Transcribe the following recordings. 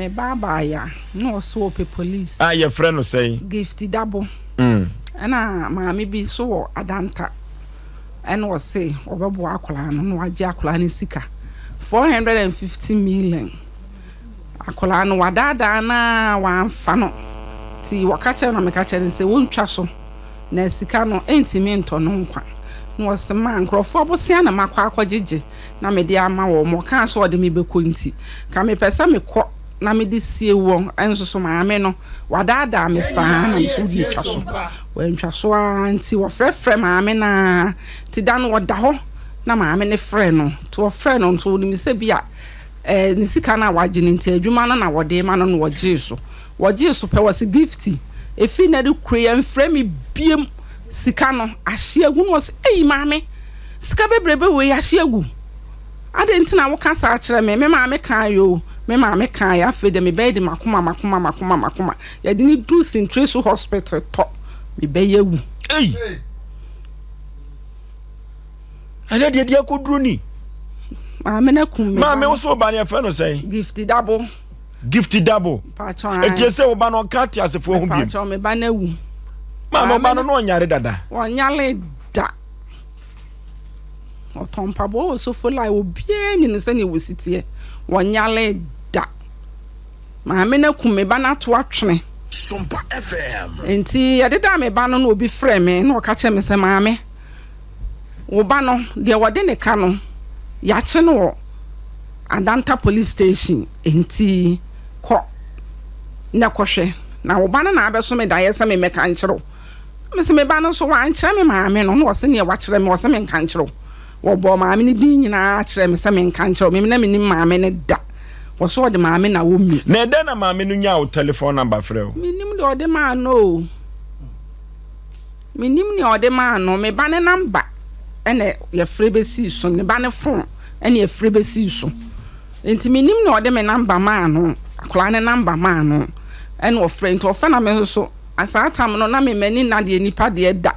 Me ba baeɛ a, na ɔso ɔpɛ police. A yɛfrɛ no sɛn? Gift Dabo. Ɛna maame bi nso wɔ Adanta. Ɛna ɔse ɔbɛboa akwadaa no na wagye akwadaa no sika. 450 million. Akwadaa no wadaadaa no a wamfa no. Nti wɔka kyerɛ no na meka kyerɛ no sɛ wɔntwa so na sika no ɛntumi ntɔ no nkwa. Na ɔse ma nkurɔfoɔ bosea na makɔ akɔgyegye na mede ama wɔn. Ɔkaa sɛ ɔde me bɛkɔ nti, nka mepɛ sɛ mekɔ na mede sie wɔn. Nso so maame no, wadaadaa me saa na me nso wode twa so. Wantwa so ara nti wɔfrɛfrɛ maame no ara. Nti da no ɔda hɔ na maame no frɛ no. Nti ɔfrɛ no nso ɔnim sɛ bi a eh, ne sika no a wagye no nti adwuma no na wɔde ma no na ɔgyee so. Wɔgyee so pɛ wɔse Gifty, ɛfiri nnɛ de kure yɛmfrɛ me biom. Sika no ahye agu na ɔse ei maame, Sika bebrebe wei ahye agu. Adɛn nti na woka saa kyerɛ me? Me maame kaeɛ o, me maame kaeɛ. Afei deɛ mebɛyɛ de m'akoma, m'akoma, m'akoma, m'akoma. Yɛde no duru Sintresu Hospital tɔ, mebɛyɛ awu. Ei! Ɛnɛ deɛ deɛ akɔduro ni. Maame no akum me. Maame wo so ba no yɛfrɛ no sɛn? Gifty Dabo. Gifty Dabo. Ɛtie sɛ wo ba no ɔnka ateasefoɔ ho biom. Mepakyɛw me ba no awu. Maame wo ba no na ɔnyare dada. Ɔnyare da. Ɔtɔn mpaboa wɔ Sofoline, obiara nim no sɛnea wɔsi teɛ. Wɔnyare da. Maame no akum me ba no ato atwene. Sompa FM. Enti yɛdedaa me ba no na obi frɛɛ me na ɔka kyerɛɛ me sɛ, Maame, wo ba no, deɛ wɔde ne ka no, yɛakye no wɔ Adanta Police Station, enti kɔ na kɔhwɛ. Na wo ba no na abɛso me daeɛ sɛ memmɛka nkyerɛ wo. Mese me ba no nso wankyerɛ me maame no na ɔse neɛ wakyerɛ me ɔse menka nkyerɛ wo. Wɔbɔɔ maame no din nyinaa kyerɛɛ me sɛ menka nkyerɛ wo. Me na mennim maame no da. Wɔse ɔde maame Naomi. Na ɛdɛn na maame no nyaa wo telephone number frɛ wo? Mennim deɛ ɔde maa no o. Mennim nea ɔde maa no. Me ba no number na yɛfrɛ bɛsii so. Ne ba no phone na yɛfrɛ bɛsii so. Nti mennim nea ɔde me number maa no. Akwadaa no number maa no ɛna ɔfrɛ. Nti ɔfrɛ na me nso so Saa tam no, na me m'ani nna deɛ nnipa deɛ da,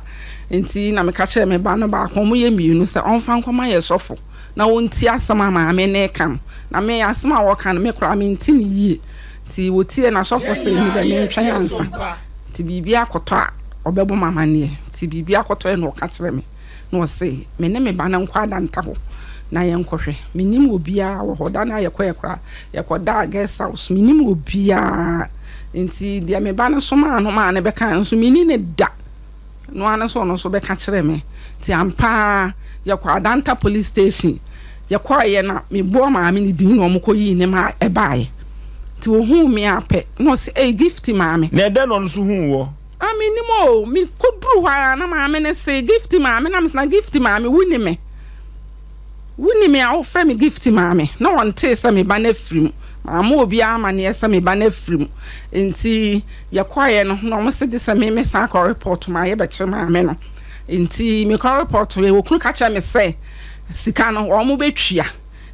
nti na meka kyerɛɛ me ba no baako, wɔyɛ mmienu, sɛ ɔmfa nkɔma yɛn sɔfo na ɔntie asɛm a maame no reka no. Na me, asɛm a ɔreka no, me koraa mente no yie. Nti wɔtiee na sɔfo see me dɛ mentwɛn ansa, nti biribi akɔtɔ a, ɔbɛbɔ me amanneɛ. Nti biribi akɔtɔeɛ na ɔka kyerɛɛ me. Na ɔse me ne me ba no nkɔ adanta hɔ na yɛnkɔhwɛ. Mennim obiara wɔ hɔ. Da no a yɛkɔeɛ koraa, yɛkɔdaa guest house. Mennim obiara. Nti deɛ me ba no somaa no maa no bɛkaeɛ no nso, menni no da. Ɛno ara ne sɛ ɔno nso bɛka kyerɛɛ me. Nti ampa ara, yɛkɔɔ Adanta police station. Yɛkɔeɛ na mebɔɔ maame no din na wɔkɔyii ne ma ɛbaeɛ. Nti ɔhuu me ara pɛ na ɔse, Ei, Gifty maame. Na ɛdɛn na ɔno nso huu woɔ? Ah mennim o, me kɔ duru hɔ ara na maame no se Gifty maame na me se na Gifty maame wo ni me? Wo ni me a wo frɛ me Gifty maame? Na ɔntee sɛ me ba no afiri mu, mammɔ obiara amaneɛ sɛ me ba no afiri mu, nti yɛ kɔeɛ no na ɔmo se gye sɛ me me san kɔ report ma yɛ bɛkyere maame no, nti me kɔ report yɛ okunu ka kyerɛ me sɛ sika no ɔmo bɛtua.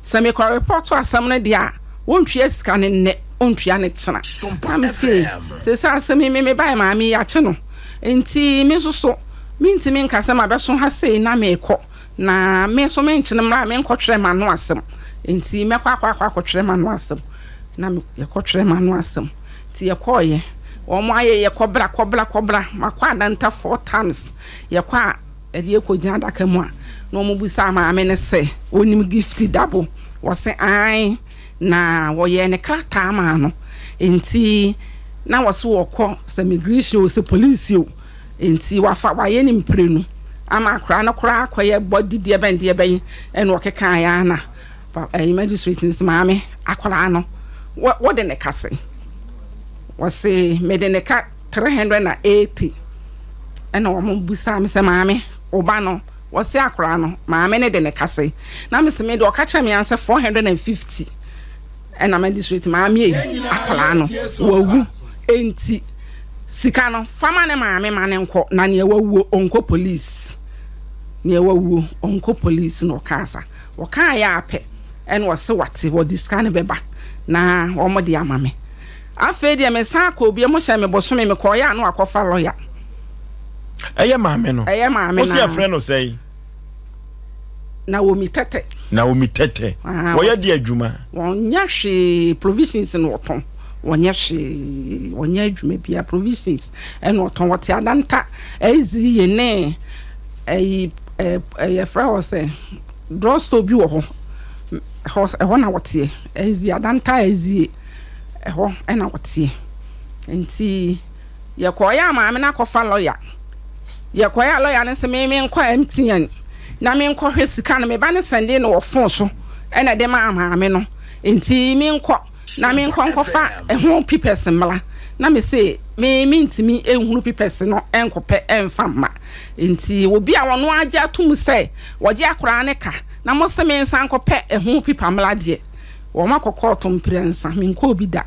Sɛ mekɔ repɔto asɛm no deɛ a, wɔntua sika no nnɛ, wɔntua no kyena. Na mese, seesei asɛm yi me mebaeɛ maame yi akye no, nti me nso so mentumi nka sɛ mabɛso ha sei na merekɔ, na me nso menkyene mmra a menkɔtwerɛ m'ano asɛm, nti mɛkɔ akɔ akɔ akɔtwerɛ m'ano asɛm. Na yɛkɔtwerɛ m'ano asɛm. Nti yɛkɔeɛ, wɔn ayɛ yɛ kɔbra kɔbra kɔbra, makɔ Adanta four times, yɛkɔ a, Ɛde rekɔgyina adaka mu a, na wɔbisaa maame no sɛ ɔnim Gifty Dabo. Ɔse aane, na wɔyɛɛ no krataa maa no. Nti na wɔse ɔkɔ sɛ migirihyin o, sɛ polisi o, nti wafa wayɛ no mprenu ama akwadaa no koraa akɔyɛ bɔdi deɛbɛn deɛbɛn ɛna ɔkekaeɛ ara na ɛyi magistrate no se maame akwadaa no wode ne ka sɛn? Ɔse mede ne ka 380 ɛna wɔn bisaa me sɛ maame wo ba no wɔse akwadaa no maame no de ne kase na me se me de ɔka kyerɛ me ansɛ 450 ɛna magistrate maame yi akwadaa no wawu enti sika no fama ne maame ma ne nkɔ na nea wawuo ɔnkɔ police nea wawuo ɔnkɔ police na ɔkaa sa ɔkaa yɛ apɛ ɛna ɔse wate wɔde sika no bɛba na wɔn de ama me. Afei deɛ mesan kɔɔ bio, wɔhyɛɛ me bosome, mekɔeɛ a na wakɔfa lɔya. Ɛyɛ maame no? Ɛyɛ maame no. Wosi yɛfrɛ no sɛn? Naomi Tɛtɛ. Naomi Tɛtɛ. Ah, Wɔyɛ de adwuma? Wɔnyɛ hwee, provisions na wɔtɔn. Wɔnyɛ hwee, wɔnyɛ adwuma biara, provisions ɛna ɔtɔn. Wɔte Adanta ɛzi yie ne ɛyi ɛ yɛfrɛ hɔ sɛ drug store bi wɔ hɔ, ɛhɔ ɛhɔ na wɔteɛ. Ɛzi Adanta ɛzie ɛhɔ ɛna wɔteɛ. Nti yɛkɔɔyɛ a maame no akɔfa lɔya. Yɛkɔɔyɛ a lɔya no sɛ me menkɔ MTN na menkɔhwɛ sika no. Me ba no sɛnde no wɔ phone so ɛna ɛde maa maame no, nti menkɔ na menkɔ nkɔfa ɛho papers mmla. Na me se me mentumi nhunu papers no nkɔpɛ ɛmfa mma. Nti obi a ɔno agye atom sɛ wɔgye akoraa ne ka na mo se me nsa nkɔpɛ ɛho paper mmla deɛ, wɔn akɔ kɔɔto mprɛnsa, menkɔ obi da.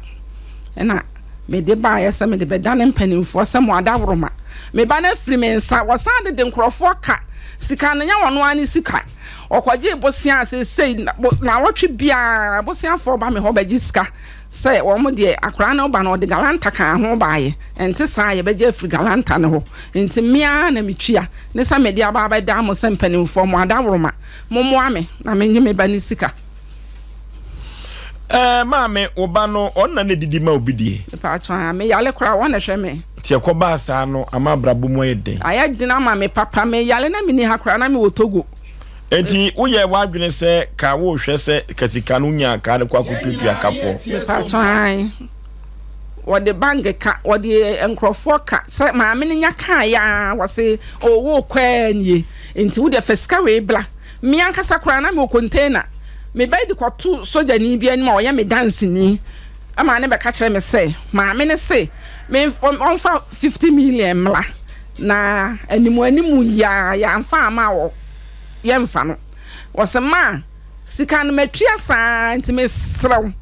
Ɛna mede baayɛ sɛ mede bɛda ne mpanimfoɔ sɛ mo adaworoma, me ba no afiri me nsa. Wɔsan de de nkurɔfoɔ ka sika no, nyɛ wɔn ara ne sika. Ɔkɔgye bosea seesei na wɔtwe biara boseafoɔ ba me hɔ bɛgye sika sɛ wɔn deɛ akwaraa no ba no ɔde guarantor ka ho baayɛ. Ɛnte saa, yɛbɛgye afiri guarantor no hɔ. Nti mmea na metua ne sɛ mede aba abɛda mo sɛ mpanimfoɔ, mo adaworoma, mommoa me na menye me ba ne sika. Maame, wo ba no ɔnna ne didi ma obi die? Mepaatɔ a meyale koraa, wɔn na hwɛ me. Nti ɛkɔbaa saa no ama abrabɔ mu ayɛ den? Ayɛ den ama me papa. Meyale na menni ha koraa na mewɔ Togo. Nti woyɛ w'adwene sɛ ka wohwɛ sɛ ka sika no nya ka de kɔ akɔtuatua kafoɔ? Mepaatɔ an, wɔde bank ka, wɔde nkurɔfoɔ ka sɛ maame no nya kaa ya wɔse ɔwɔ kɔɛ nie, nti wode fa sika wei bla. Me ankasa koraa na mewɔ container, mebɛyi de kɔto sogyani bi anim a ɔyɛ me danseni ama ne bɛka kyerɛ me sɛ maame ne se me ɔmfa 50 million mmla na animu animu yaa yɛamfa ama wɔ yɛmfa no. Wɔsɛ maa sika no matua saa, nti mesrɛw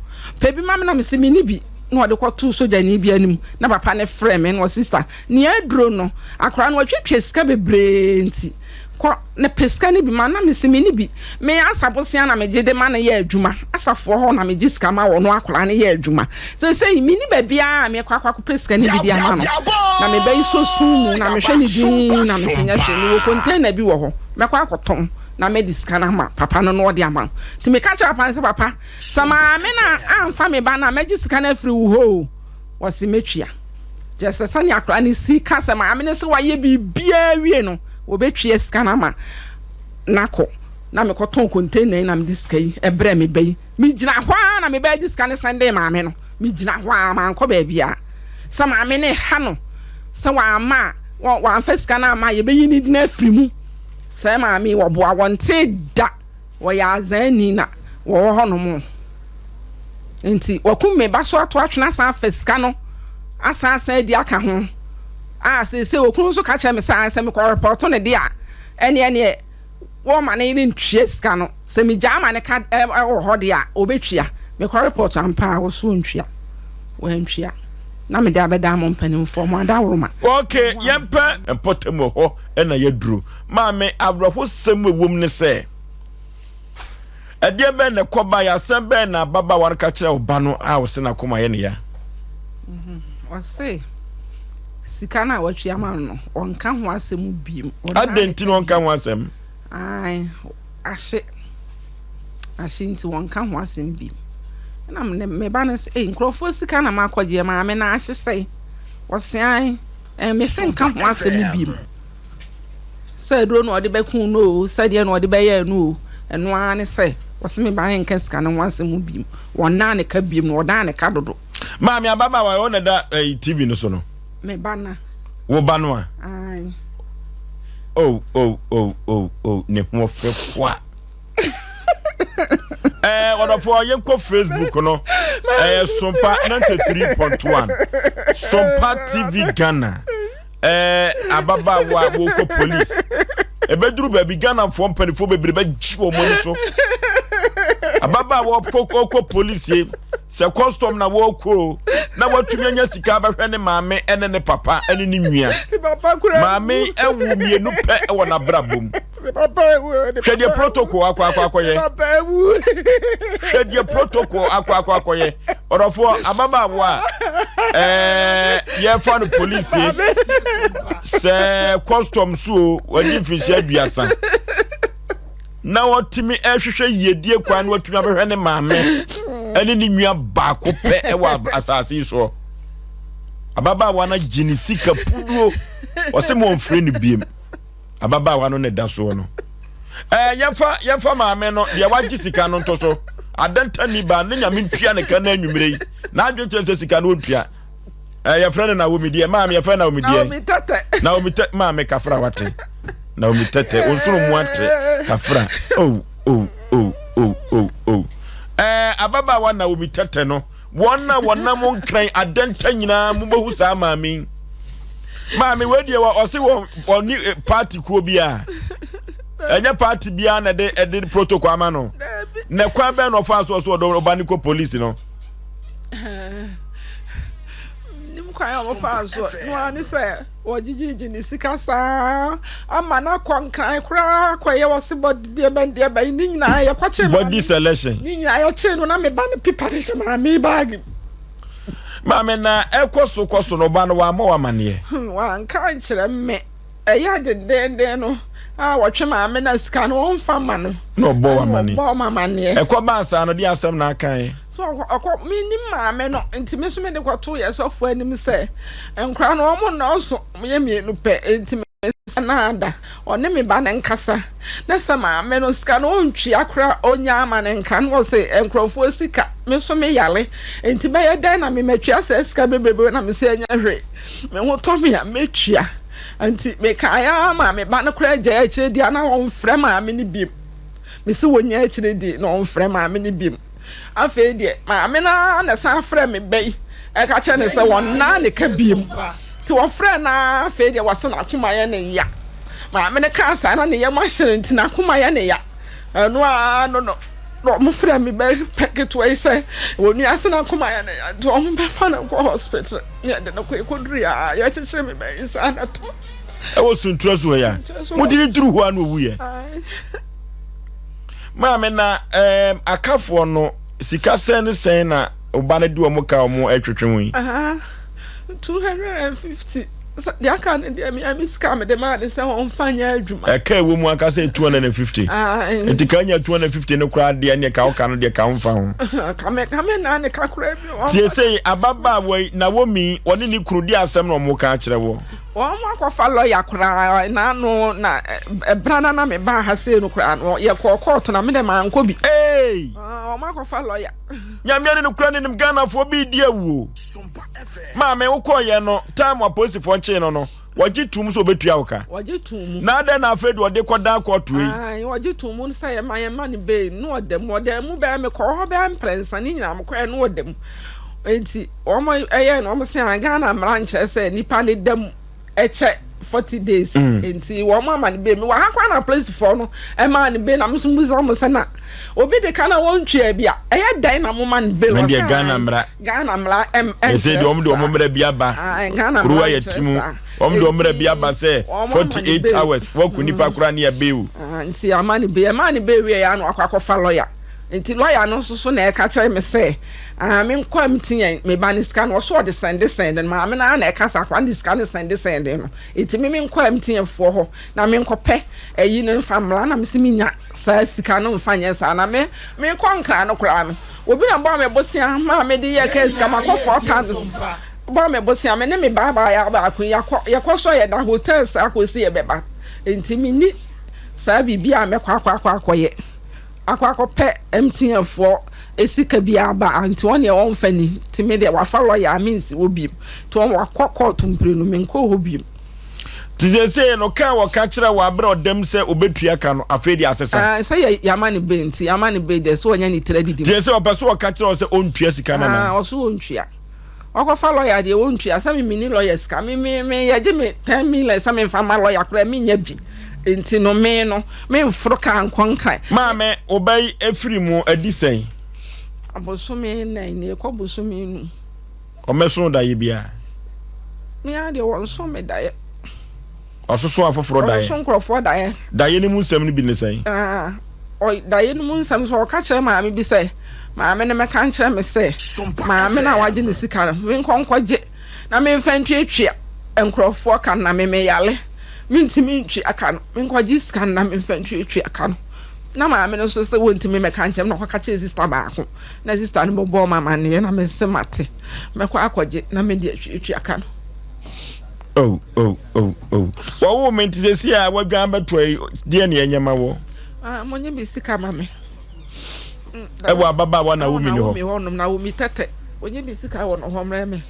pɛ bi ma me na mese menni bi. Na ɔde kɔto sogyani bi anim na papa ne frɛ me na ɔ sister nea aduro no akwaraa no watwitwa sika bebree, nti kɔ na pɛ sika no bi ma. Na mese menni bi. Me asa bosea na megye de ma no yɛ adwuma, asafoɔ hɔ na megye sika ma wɔ no akwaraa no yɛ adwuma. Sɛ sɛ menni baabiara a mekɔ akɔ akɔpɛ sika no bi de ama no na mebɛyi so sum mu na mehwɛ ne din na mese nyɛ hwee. Mewɔ container bi wɔ hɔ, mɛkɔ akɔtɔn na mɛde sika no ama papa no na ɔde ama no. Nti meka kyerɛ papa no sɛ, papa, sɛ maame no amfa me ba no a, mɛgye sika no afiri wo hɔ o. Wɔse mɛtua. Kyerɛ sɛ sɛnea akwaraa no si ka sɛ maame no sɛ wayɛ biribiara wie no, wɔbɛtua sika no ama nakɔ. Na mekɔtɔn container yi na mede sika yi ɛbrɛ me ba yi. Megyina hɔ a na mebɛgye sika no sɛnde maame no. Megyina hɔ a mankɔ baabiara sɛ maame no ha no sɛ wamma a wamfa sika no ama a, yɛbɛyi ne din afiri mu sɛ maame wɔboa wɔnte da, wɔyɛ azani na wɔwɔ hɔnom. Nti wakum me ba so ato atwene asan afa sika no asan asan adi aka ho a seesei okunu nso ka kyerɛ me sɛ sɛ mekɔ report ne de a, ɛneɛ wɔma ne yere ntua sika no. Sɛ megyaa ma ne ka ɛwɔ hɔ de a, ɔbɛtua. Mekɔ report ampa a, wɔso ntua, wɔantua na mede abɛda mo mpanimfoɔ mo adaworoma. Ok, yɛmpɛ mpɔtam wɔ hɔ ɛna yɛduro. Maame, awerɛhosɛm ɛwom ne sɛ ɛdeɛ bɛn na ɛkɔba yɛ, asɛm bɛn na ababaawa no ka kyerɛ wo ba no a wɔsɛ n'akoma yɛ ne ya? Ɔse sika no a watua ma no no, ɔnka ho asɛm biem. Adɛn nti na ɔnka ho asɛm? Ahye ahye nti wɔnka ho asɛm biem. Ɛna me ba no sɛ, ei, nkurɔfoɔ sika na makɔgyeɛ, maame, na ahye sɛe. Ɔse ae, mese nka ho asɛm biem sɛ aduro na ɔde bɛku no o, sɛdeɛ na ɔde bɛyɛ no o. Ɛno ara ne sɛ wɔse me ba ne nka sika no ho asɛm biem. Wɔnaa ne ka biem na ɔdaa ne ka dodo. Maame, ababaawa ɔna da TV no so no? Me ba na. Wo ba no a? Oh oh oh oh oh, ne ho ɔfɛ kwa. Ɔdɔfoɔ, yɛnkɔ Facebook no, ɛyɛ Sompa 93.1, Sompa TV Ghana. Ababaawa a wɔkɔ police, ɛbɛduru baabi Ghanafoɔ mpanimfoɔ bebree bɛgye wɔn ani so. Ababaawa ɔkɔ police ye sɛ custom na wɔkɔ na watumi anya sika bɛhwɛ ne maame ɛne ne papa ɛne ne nua. Maame ɛwu mmienu pɛ ɛwɔ n'abrabɔ mu. Hwɛ deɛ protocol akɔ akɔ akɔyɛ, hwɛ deɛ protocol akɔ akɔ akɔyɛ. Ɔdɔfoɔ, ababaawa a yɛfa no police sɛ custom so o, wadi mfirihyia 30 na wɔtumi ɛhwehwɛ yiedie kwan na watumi abɛhwɛ ne maame. Ɛne ne nua baako pɛ ɛwɔ asase yi soɔ. Ababaawa no agye ne sika puduo. Ɔsɛ mo ɔmfrɛ no biem. Ababaawa no na ɛda soɔ no. Ɛɛ yɛmfa yɛmfa maame no deɛ wagye sika no nto so. Adantani baa ne nyame ntua ne ka no anwummerɛ yi. N'adwene kyerɛ sɛ sika no ɔntua. Ɛɛ yɛfrɛ no Naomi deɛ maame yɛfrɛ Naomi deɛ. Naomi tɛtɛ. Naomi tɛ maame kafra wate. Naomi tɛtɛ onsono mu ate kafra. Oh oh oh oh oh oh. Ɛɛ ababaawa Naomi tɛtɛ no wɔn na wɔnam nkran adɛnta nyinaa mobɛhu saa maame yi. Maame wei deɛ ɔse wɔ ɔne eh, party kuo biara. Ɛnyɛ party biara na ɛde ɛde protocol ama no. Na kwan bɛn na ɔfa so ɔso ɔdɔ ɔba ne kɔ police no. Nim kwan a wɔfaa so no ara ne sɛ wɔgyegyegye ne sika saa ama no akɔ nkran koraa kɔyɛ wɔse bɔde deɛ bɛn deɛ bɛn ne nyinaa yɛkɔkye body selection ne nyinaa yɛkyee no na me ba no pipa no hyɛ maame baage mu. Maame na ɛkɔ so kɔ so no ɔba no wammɔ wo amaneɛ? Wanka ankyerɛ me. Ɛyɛ dendeenden no a wɔtwe maame no a sika no wɔmfa mma no. Na ɔbɔ wo amaneɛ. Ɔbɔ me amaneɛ. Ɛkɔ baa saa no deɛ asɛm na akaeɛ? So ɔkɔ mennim maame no nti me nso mede kɔtoo yɛn sɔfo anim sɛ nkwadaa no wɔn nnɔɔso wɔyɛ mmienu pɛ nti me nsa na ada ɔne me ba no nkasa na sɛ maame no sika no ɔntua koraa ɔnya ama no nka na ɔse nkurɔfoɔ sika me nso me yare nti bɛyɛ dɛn na me matua saa sika bebrebe na me sɛ ɛnyɛ hwee me ho tɔ me a mɛtua nti mekaeɛ ara maa me ba no koraa gyae akyire di a na ɔmfrɛ maame no biom mese wɔnya akyire di na ɔmfrɛ maame no biom afei deɛ maame no ara na san frɛ me ba yi ɛka kyerɛ ne sɛ wɔnnaa ne ka biom nti wɔfrɛ no ara afei deɛ wɔse n'akoma yɛ ne ya maame no kaa saa na ne yam ahyere nti n'akoma yɛ ne ya ɛno ara no no na wɔn frɛ me bɛ pɛ ketewa yi sɛ wɔn nua se n'akoma yɛ ne ya nti wɔn bɛfa no nkɔ hospital. Yɛde no kɔ ekodur a yɛkyekyere me bɛn nsa na tɔ. Ɛwɔ suntura so hɔ ya. Mode ne duru hɔ a na owu yɛ. Maame na ɛɛm akafoɔ no sika sɛn ne sɛn na ɔba no de wɔn ka wɔn ɛtwetwe ho yi. 250 deɛ aka no deɛ mea me sika mede maa ne sɛ ɔmfa nyɛ adwuma. Ɛka ɛwɔ mu ankasa yɛ 250. Nti ka nya 250 no koraa deɛ ne ka woka no deɛ ka womfa ho. Kame kame na ne ka koraa bi. Tie sei, ababaawa yi, Naomi, ɔne ne kunu, deɛ asɛm na wɔreka akyerɛ woɔ? Wɔn akɔfa lɔya koraa n'ano na ɛbra na na me baa ha sei no koraa no yɛkɔɔ kɔɔto na me dɛ mankɔ bi. Hey! Wɔn akɔfa lɔya. Nyame ne nokora ne nim Ghanafoɔ bi di awuo. Maame wokɔɔyɛ no time apolisifoɔ kyee no no Wɔgye toom sɛ ɔbɛtua wo ka. Wɔgye toom mu. Na adɛn na afei deɛ ɔde kɔdan kɔɔto yi? Ae, wɔgye toom mu sɛ yɛma yɛma no bail na ɔda mu. Ɔdaa mu bɛyɛ mekɔɔ hɔ bɛyɛ mprɛnsa ne nyinaa mekɔɛ na ɔda mu. Nti wɔn ɛyɛ no wɔn sɛ ah Ghana mmara nkyerɛ sɛ nipa ne da mu ɛkyɛ 40 days. Mm. Nti wɔn ama no bail. Mewɔ ha koraa na polisifoɔ no ɛmaa no bail na me nso mebisa wɔn sɛ na obi de ka na wɔntua bi a ɛyɛ dɛn na moma no bail? Ɛndeɛ Wɔsɛ Ghana ae. mmara. Ghana mmara ɛnkyerɛ saa. Ɛsɛ deɛ wɔn de wɔn mmara bi aba. Kuruwa yɛ ti mu. Wɔn de wɔn mmara bi aba sɛ 48 hours wɔku nipa koraa ne yɛ bail. Nti ama ne bail ɛmaa ne bail wie yɛ ano akɔ akɔfa lɔya. Nti lɔya no nso so na ɛka kyerɛ me sɛ ah me nkɔ MTN me ba ne sika no ɔso ɔde sɛnde sɛnde no maame no ara na ɛka sɛ akwa ne sika no sɛnde sɛnde no. Nti me me nkɔ MTN foɔ hɔ na me nkɔ pɛ ɛyi no nfa mmra na me se me nya saa sika no nfa nyɛ saa na me me kɔ nkran no koraa no. Obi na bɔɔ me bosea maa mede yɛɛ kaa sika makɔ 4 times bɔɔ me bosea me ne me ba abaayewa baako yi yɛakɔ yɛkɔ so a yɛda hotel saa kɔsi yɛbɛba nti menni saa biribi a mɛkɔ akɔ akɔ akɔyɛ akɔ akɔpɛ MTN foɔ sika bi aba nti wɔn deɛ wɔmfa ni nti me deɛ wafa lɔya a mensi hɔ biem nti wɔn wakɔ kɔɔto mprenu menkɔɔ hɔ biem. Te seesei no, ka a wɔka kyerɛɛ wɔ abere a ɔdam sɛ obetua ka no, afei de asesa. Ah, sɛ yɛ yɛama no bail nti, yɛama no bail deɛ, sɛ ɔnya ne tiri adidi mu. Te sɛ ɔpɛ sɛ ɔka kyerɛ wo sɛ ɔntua sika no anaa? Ah, ɔso ɔntua. Ɔkɔfa lɔya deɛ ɔntua, sɛ me menni lɔya sika, me me me yɛgye me 10 million sɛ memfa mma lɔya koraa mennya bi. Nti no me no, memforo kaa nkɔ Nkran. Maame, wo ba yi afiri mu adi sɛn? Abosome 4 nie, ɛkɔ bosome 5. Ɔmmɛso daeɛ biara. Me ara deɛ wɔnso me daeɛ. Ɔsoso afoforɔ daeɛ. Ɔsoso nkurɔfoɔ daeɛ. Daeɛ no mu nsɛm no bi ne sɛn? Ah, daeɛ no mu nsɛm sɛ ɔka kyerɛ maame bi sɛ, maame no mɛka nkyerɛ me sɛ, maame no a wagye ne sika no, menkɔ nkɔgye na memfa ntuatua nkurɔfoɔ ka no na me meyare, mentumi ntua ka no, menkɔgye sika no na memfa ntuatua ka no. Na maame no nso sɛ wɔntumi mmɛka nkyerɛ me na ɔkɔka kyerɛɛ sista baako na sista no bɛbɔɔ me amanneɛ na mese mate mɛkɔ akɔgye na mede atuatua ka no. Oh, oh, oh, oh. Wɔwoo me nti sɛsi a wadwan bɛtoa yi deɛ ne ɛnyɛ ma wɔ. Ah, monye me sika ma me. Ɛwɔ ababaawa na womi ne hɔ. Naomi hɔ nom, Naomi tɛtɛ. Onye me sika wɔ no hɔ mrɛ me.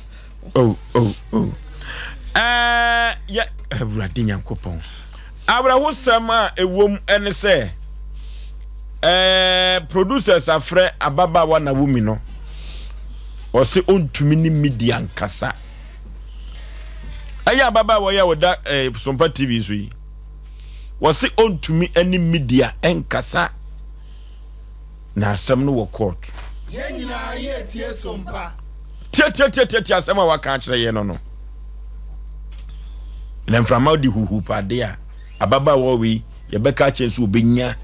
Oh, oh, oh. Ɛɛ, yɛ Awurade Nyankopɔn. Awerɛhosɛm a ɛwom ne sɛ, ɛɛ, producers afrɛ ababaawa Naomi no. Ɔse ɔntumi ne media nkasa. Ɛyɛ ababaawa yi a ɔda ɛɛ Sompa TV so yi. Wɔse ɔntumi ne media nkasa. Na asɛm no wɔ court. Yɛn nyinaa yɛretie Sompa. Tiatiatiatia asɛm a waka akyerɛ yɛn no no. Na mframa de huhu paade a ababaawa wei yɛbɛka akyerɛ nso obɛnya.